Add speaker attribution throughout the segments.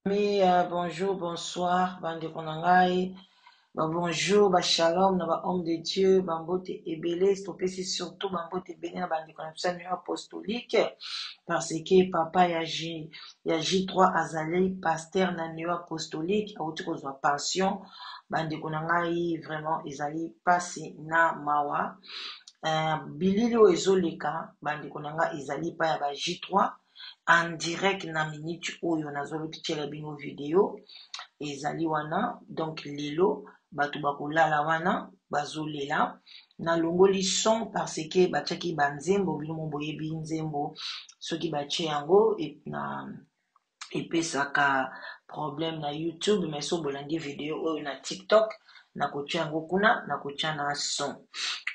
Speaker 1: Famille, bonjour, bonsoir, bandeko na ngai, ba bonjour, ba shalom na ba homme de Dieu, ba mbote ebele, topesi surtout ba mbote ebele na bandeko na biso ya Union apostolique, parce que papa ya J, ya J3 azali pasteur na Union apostolique, awuti kozwa pension, bandeko na ngai vraiment ezali pasi na mawa. Bilili oyo ezoleka bandeko na ngai ezali pa ya ba J3 en direct na minute oyo nazolotiela bino video ezali wana. Donc lelo bato bakolala wana bazolela, nalongoli son parce que batiaki ba nzembo, bino mo boyebi nzembo soki batie yango na epesaka problème na YouTube, mais so bolandi video oyo na TikTok nakotia yango kuna, nakotia na son.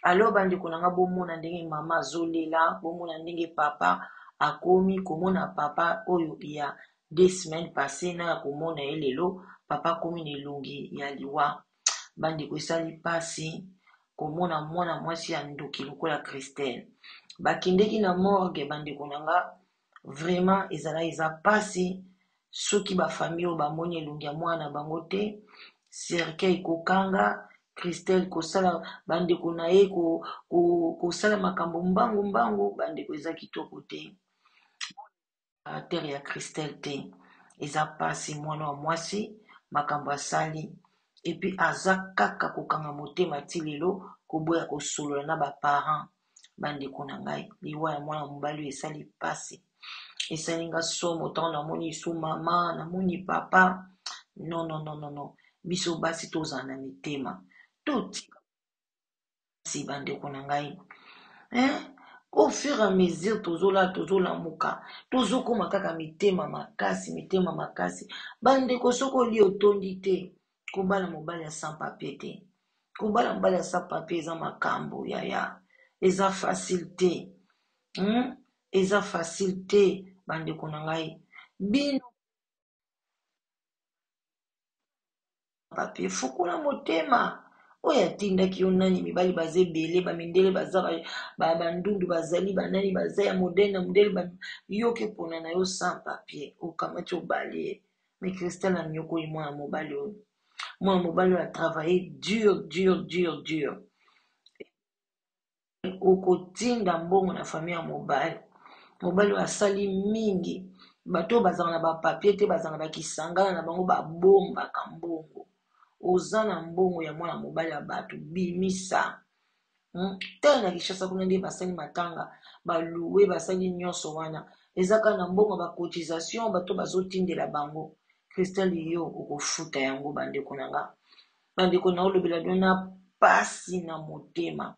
Speaker 1: Alors bandeko na nga, bomona ndenge mama azolela, bomona ndenge papa akomi komona papa oyo ya 2 semaines passé na ya komona ye lelo, papa akomi na elongi ya liwa. Bandeko, esali mpasi komona mwana mwasi ya ndoki lokola Christelle. Bakendeki na morgue, bandeko na nga, vraiment ezala eza mpasi soki bafamille oyo bamoni elongi ya mwana na bango te, cercueil kokanga Christelle, kosala bandeko na ye kosala makambo mbangu mbangu. Bandeko, eza kitoko te, caractère ya Christelle te. Eza mpasi, mwana wa mwasi makambo asali, et puis aza kaka kokanga motema ti lelo, koboya kosolola na baparent. Bandeko na ngai, liwa ya mwana mobali oyo esali mpasi, esali nga somo ntango namoni lisu mama, namoni papa. Non, non, non, non, non, biso basi tozala na mitema, totika si bandeko na ngai, hein? Au fur et à mesure tozolala, tozolamuka, tozokóma kaka mitema makasi, mitema makasi. Bandeko, soki olie otondi te, kobala mobali ya sans papier te. Kobala mobali ya sans papier eza makambo yaya, eza facile te, Eza facile te, bandeko na ngai. Bino papier, fukola motema. Oyo atindaki yo nani? Mibali baza ebele, bamindele baza, bandundu bazali, banani baza, ya modèle na modèle. Yoki mpona na yo sans papier, okamati obali ye. Mais Christelle anyokoli mwana mobali oyo. Mwana mobali oyo atravaille dur, dur, dur, dur. Okotinda mbongo na famille ya mobali. Mobali oyo asali mingi. Bato oyo bazala na bapapier te, bazala na bakisangana na bango, babombaka mbongo. Oza na mbongo ya mwana mobali ya bato, bimisa. Tala na Kinshasa kuna nde basali matanga, balouer, basali nyonso wana, eza kaka na mbongo ya bacotisation bato bazotindela bango. Christelle, yo okofuta yango. Bandeko na nga, bandeko, naolobela bino na pasi na motema,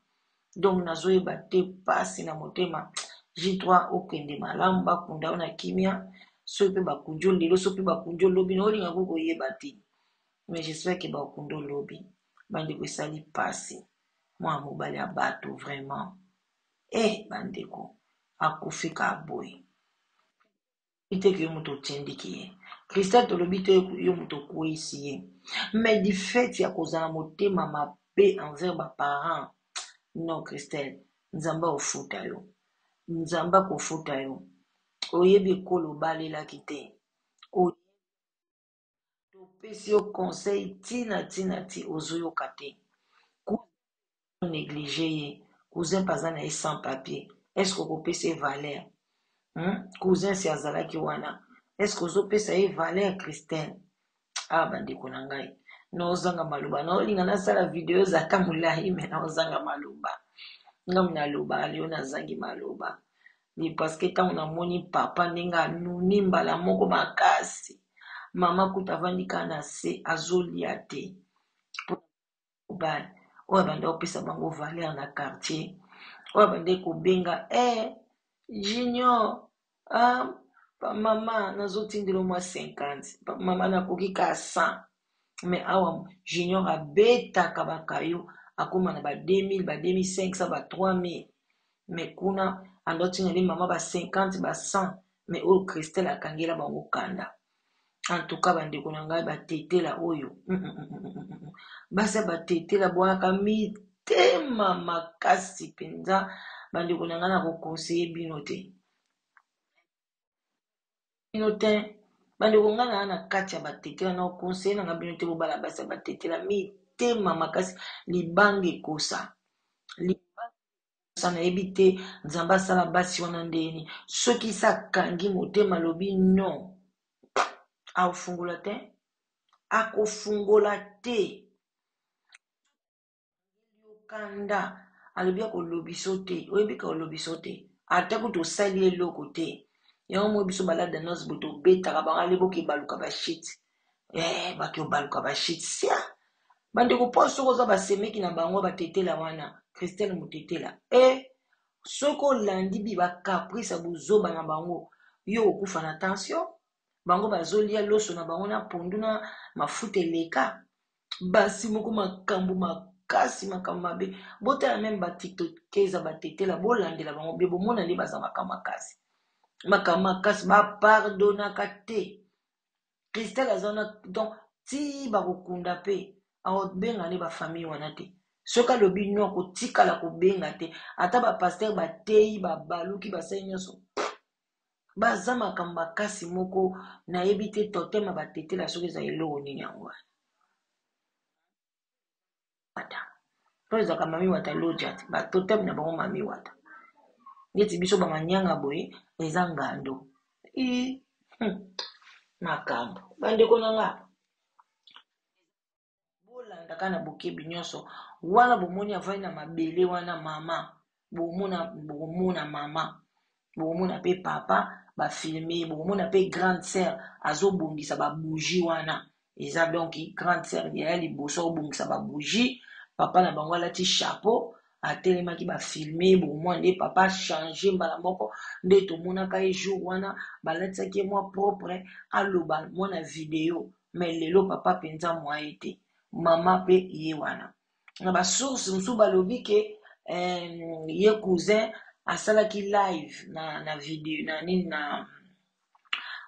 Speaker 1: donc nazoyeba te, pasi na motema. J3, okende malamu, bakunda yo na kimia. Soki mpe bakundi yo lelo, soki mpe bakundi yo lobi, naolinga ko koyeba te, mais j'espère ke bakunda yo lobi. Bandeko, esali pasi, mwana mobali ya bato vraiment. E bandeko, akufi ka boye te ke yo moto otindiki ye. Christelle, tolobi te yo moto okweyisi ye, mais du fait ya kozala motema mabe envers baparent, non. Christelle, Nzambe akofuta yo, Nzambe akofuta yo. Oyebi ekolo obalelaki te. Topesi yo conseil ntina ntina ti ozoyoka te, néglige ye. Cousin mpe aza na ye sans papier, est ce que okopesa ye valeur, Cousin si azalaki wana, est ce que ozopesa ye valeur, Christelle? Ah, bandeko na ngai, naozanga maloba. Naolinga nasala video ezata molai, me naozanga maloba. Ngambo nalobaka lelo, nazangi maloba parce que ntango namoni papa ndenge anuni mbala moko makasi, mama kuta avandi kaka na se, azolia te. Mobali oyo abanda kopesa bango valeur na quartier, oyo abandaki kobenga e Junior, ah, mama nazotindela mwa 50, mama nakoki ka 100, mais awa Junior abetaka bakayo, akóma na ba 2000, ba 2500, ba 3000, mais kuna andotinda nde mama ba 50, ba 100. Mais oyo Christelle akangela bango kanda. En tout cas, bandeko na ngai, batetela oyo basi ya batetela bwaka mitema makasi mpenza. Bandeko na ngai, nakoconseiller bino te, bino te. Bandeko nga naa na kati ya batetela na conseiller na nga bino te bobala basi ya batetela mitema makasi libanga ekosa libanga nayebi te nzambe asala basi wana ndeni soki se akangi motema alobi non akofungola te akofungola te yo kanda alobi akolobiso te oyebi ka olobiso te ata kutu osali eloko te yango moi biso balada nos boye tobetaka bango ale boke baluka bashite eh, bake obaluka bashite sia bandeko mpo soki oza basemeki na bango batetela wana christelle motetela e eh, soki olandi bi bacaprice ya bozoba na bango yo okokufa na tension bango bazolia loso na bango na pondu na mafuta eleka basi moko makambo makasi makambo mabe botala meme ba tiktokeza batetela bolandela bango be bomona nde baza makambo makasi makambo makasi bapardonaka te christelle aza wana donc ti bakokunda mpe akobenga nde bafamille wana te soki alobi no akotikala kobenga te ata bapaster bateyi babaluki basali nyonso baza makambo makasi moko nayebi te totem ya batetela soki eza eloko nini yango wana wata to ezalaka mami wata lojat ba totem na bango mami wata neti biso bamanyanga boye eza ngando i makambo bandeko na nga Bolanda kaka na bokebi nyonso. Wana bomoni avandi na mabele wana mama, bokomona bokomona mama, bokomona pe papa ba filme, bokomona pe grande sœur azobongisa ba bougie wana. Eza donc grande sœur yaya liboso azobongisa ba bougie, papa na bango alati chapeau atelemaki ba filme, bokomona nde papa change mbala moko nde tomonaka ye jour wana balatisaki ye mwa propre aloba mwa na video. Mais lelo papa penza moyen te maman pe ye wana na ba source mosusu balobi ke eh, ye cousin asalaki live na, na video na nini na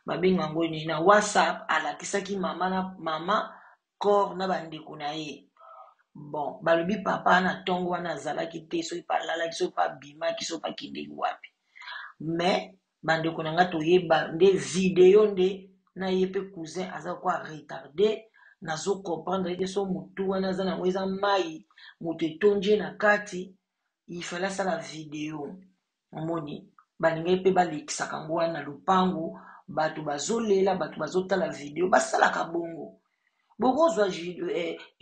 Speaker 1: babenga yango nini na whatsapp alakisaki mama na mama corps na bandeko na ye bon balobi papa na ntongo wana azalaki te soki mpe alalaki soki mpe abimaki soki mpe akendeki wapi mais Bandeko na nga toyeba nde video nde na ye pe cousin aza kwa retarde nazo comprendre te so mutu wana aza nango eza mayi moto etondi ye na kati il fallait asala video omoni balingaki pe balekisaka yango wana na lupangu bato bazolela bato bazotala video basalaka bongo bokozwa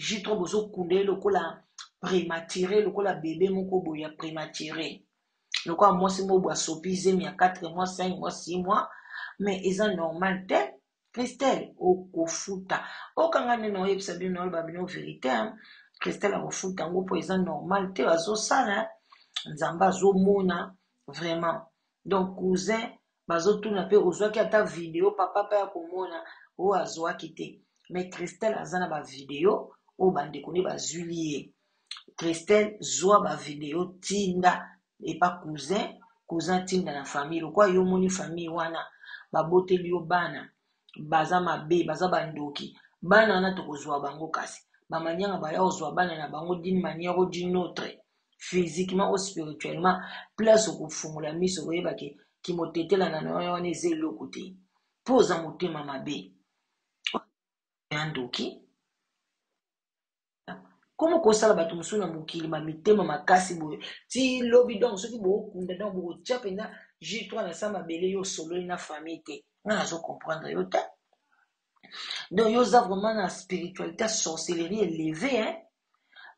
Speaker 1: J3 bozokunda ye lokola premature lokola bebe moko boye ya premature lokola mwasi moko boye asopi zemi ya 4 mois 5 mois 6 mois mais eza normal te christelle okofuta okanga nde naoyebisa bino naoloba bino verité christelle akofuta yango mpo eza normal te azosala nzambe azomona vraiment donc cousin bazotuna mpe ozwaki ata video papa mpe akomona oyo azwaki te mais christelle aza na bavideo oyo bandeko nde bazwili ye Christelle zua ba video tinda epa cousin, cousin atinda na famille lokola yo omoni famille wana baboteli yo bana baza mabe baza ba ndoki bana wana tokozua bango kasi ba manianga baya kozua bana na bango d'une manière ou d'une autre physiquement ou spirituellement place okofungola miso okoyeba ke kimotetelana na yo wana eza eloko te po oza motema mabe ya ndoki. Comment kosala bato mosusu na mokili ba mitema makasi boye ti lobi donc soki bokunda donc bokotia mpenza J3 na sa mabele yo osololi na famille te nga nazo comprendre yo te donc yo oza vraiment na spiritualité ya sorcellerie élevée hein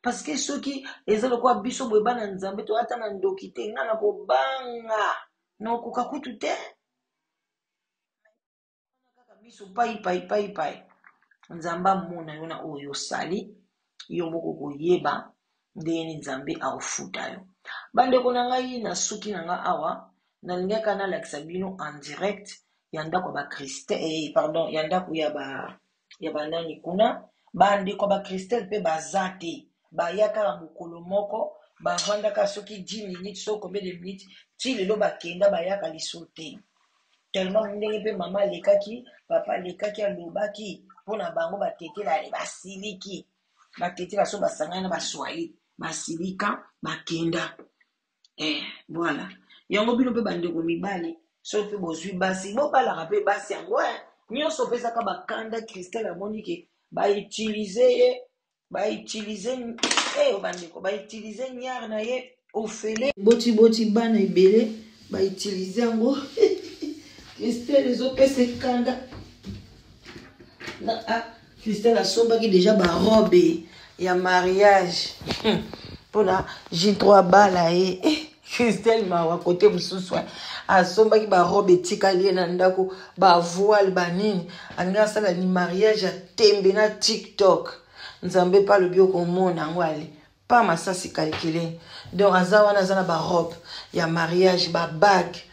Speaker 1: parce que soki eza lokola biso boye bana nzambe to ata na ndoki te nga nakobanga nakokoka kutu te kaka miso pai pai pai pai nzambe amona yo na oyo osali yo moko koyeba ndenge nini nzambe akofuta yo bandeko na ngai na suki na ngai awa nalingaka nalakisa bino en direct ya ndako ya bakriste eh, pardon ya ndako ya ba ya banani kuna bandeko ya bakristel mpe baza te baya kaka mokolo moko bavandaka soki 10 minutes so combien de minutes ti lelo bakenda bayaka lisusu te tellement ndenge mpe mama alekaki papa alekaki alobaki mpo na bango batetela basiliki batetela so basangani na baswahili basilika bakenda eh, voilà yango bino mpe bandeko mibali soki mpe bozwi basi bobalaka mpe basi yango eh. Nyonso opesaka bakanda. Christelle amoni ke bautilize ye, bautilize eh, bandeko, bautilize niare na ye ofele. Botiboti bana ebele, bautilize yango. Christelle ezopesa ekanda na ah, Christelle asombaki deja barobe ya mariage mpona J3 abala ye. Eh, Christelle, mawa. Kote mosusu asombaki barobe, etikali ye na ndako, bavoile, banini. Alingi asala ni mariage ya tembe na TikTok. Nzambe mpe alobi okomona yango ale pa masasi calcule. Donc aza wana, aza na barobe ya mariage, babague.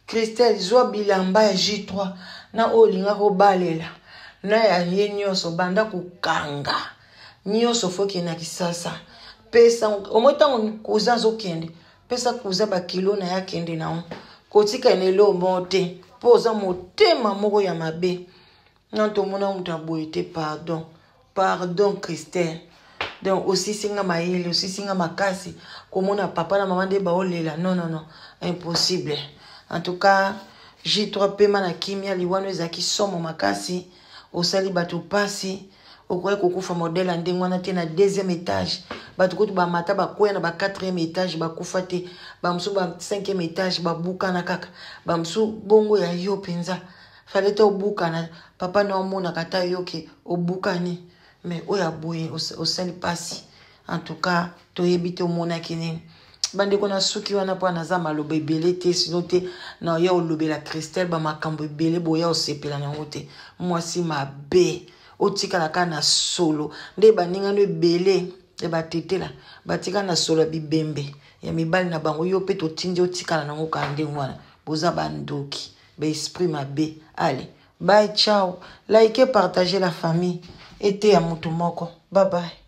Speaker 1: Christelle, zwa bilamba ya J3 na oyo olingaka obalela na ya ye nyonso, banda kokanga nyonso. Fokende na Kisasa, pesa omoi ntango cousin azokende, pesa cousin bakilo na ye, akende nango. Kotika na eloko moko te, mpo oza motema moko ya mabe. Na tomona moto ya boye te. Pardon, pardon, Christelle. Donc osisi nga mayele, osisi nga makasi komona papa na mama nde baolela. Non, non, non, impossible. En tout cas, J3, pema na kimia. Liwano ezalaki somo makasi, osali bato pasi. Okoki kokufa modèle ya ndenge wana te na deuxième étage. Bato kutu bamata, bakwea na ba quatrième étage, bakufa te. Bamosusu ba cinquième étage, babukana kaka. Bamosusu bongo ya yo mpenza fale te obukana. Papa na omonaka ata yo ke obukani, mais oyo aboye, osali mpasi. En tout cas, toyebi te omonaki nini. Bandeko, na suki wana mpo naza maloba ebele te, sino te na oya olobela Christelle bamakambo ebele, boya osepela nango te. Mwasi mabe, otikala kaka na solo nde baningano ebele ya batetela batikala na solo ya bibembe ya mibali na bango. Yo mpe totindi otikala nango kaka ndenge wana. Boza bandoki, baesprit mabe. Allez, bye, ciao. Like, partager la famille, eteya motu moko. Bye bye.